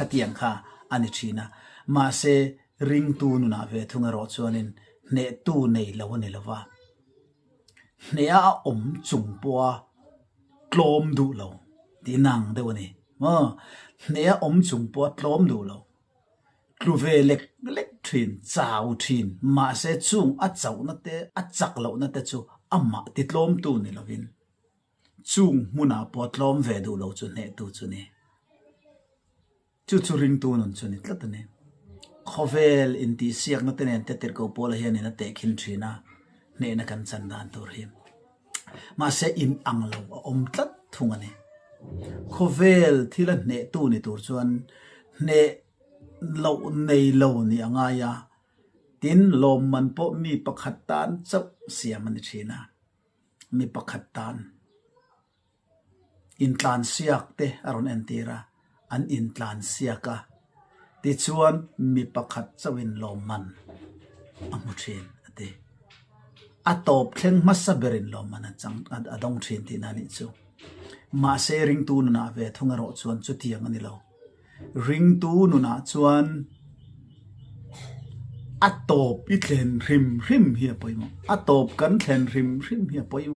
Khatiang kha a ni thin a. Mahse, ringtu nunah ve thung erawh chuanin hnehtu nei lo a ni lo va. Hneha a awm chung pawha tlawm duh lo tih nang deuh a ni. Maw? Hneha awm chung pawha tlawm duh lo. Tlu ve lek lek thin, chau thin, mahse chung a chauhna te, a chak lohna te chu amah titlawmtu ni lovin chung hmunah pawh tlawm ve duh lo chu hnehtu chu ni. Chu chu ringtu nun chu ni tlat a ni. Khawvel intihsiakna te nen te tirhko pawla hianin a tehkhin thin a, hnehna kan chan dan tur hi. Mahse in ang lo a awm tlat thung a ni. Khawvel thila hnehtu ni tur chuan hneh loh nei lo nih a ngai a, tin lawmman pawh mi pakhat tan chauh siam a ni thin a, mi pakhat tan. Intlansiak te a rawn entir a, an intlansiak a, tichuan mi pakhat chauhin lawmman a hmu thin a ti. A tawp thleng hmasa berin lawmman a chang a dawng thin tihna a nih chu. Mahse ringtu nunah ve thung erawh chuan chutiang a ni lo. Ringtu nunah chuan a tawp i thlen hrim hrim hi a pawimawh. A tawp kan thlen hrim hrim hi a pawimawh.